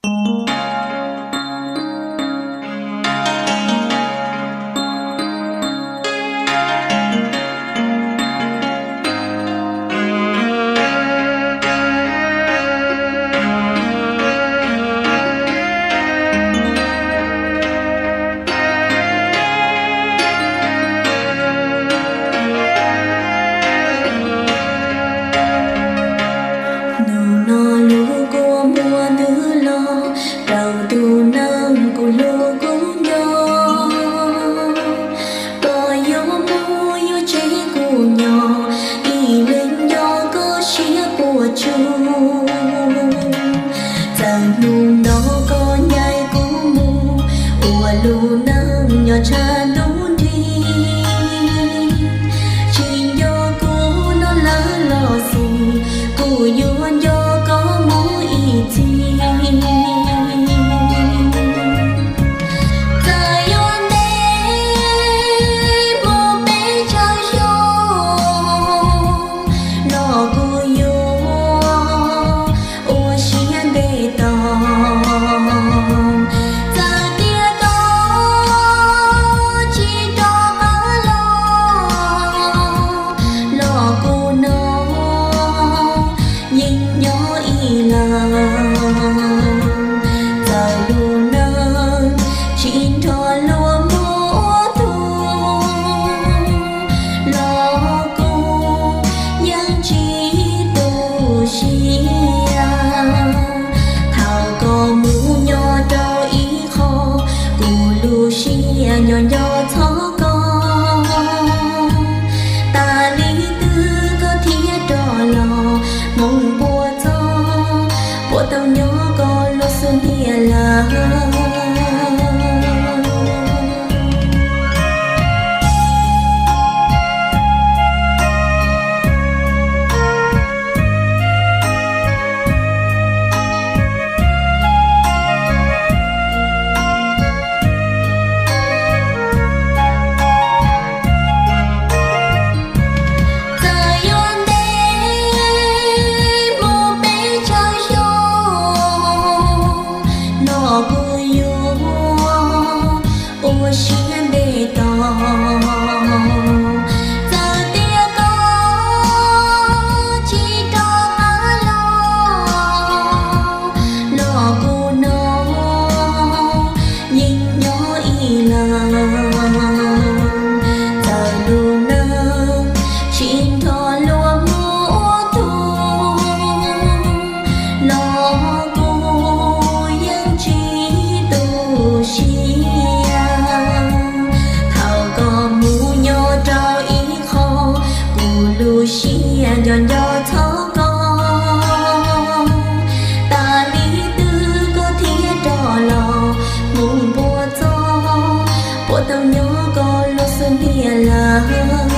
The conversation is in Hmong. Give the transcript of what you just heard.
Hnub no lub kua muag ntws los rau tus neeg kuv hlub kuv nco. Koj yuav mus yuav tsev kuv nyob, ib leeg nco koj siab puas tsuaj. Txawm hnub no koj ncaim kuv mus ua lub neej nyob tshaj ntuj nrig, tsis nco kuv no lawm los xij, kuv yuav nco koj mus ib txhis. Txawm yuav ntev mus pes tsawg xyoo los kuv yuav ua siab ntev tos. Txawm tias koj tsis rov qab los, los kuv no yeej nyob ib leeg. Txawm lub neej tsis nrog luag mus ua tug, los kuv yeej tsis tu siab. Thaum koj mus nyob rau ib qho, kuv lub siab nco nco txog koj. Tas li twg koj thiaj rov los, hmoov puas txog, puas tau nyob koj luag xub ntiag lawm. Txawm yuav ntev mus pes tsawg xyoo los kuv yuav ua siab ntev tos. Txawm tias koj tsis rov qab los, los kuv no yeej nyob ib leeg. Txawm lub neej tsis nrog luag mus ua tug, los kuv yeej tsis tu siab. Thaum koj mus nyob rau ib qho, kuv lub siab nco nco txog koj. Tas li twg koj thiaj rov los, hmoov puas txog, puas tau nyob koj luag xub ntiag lawm.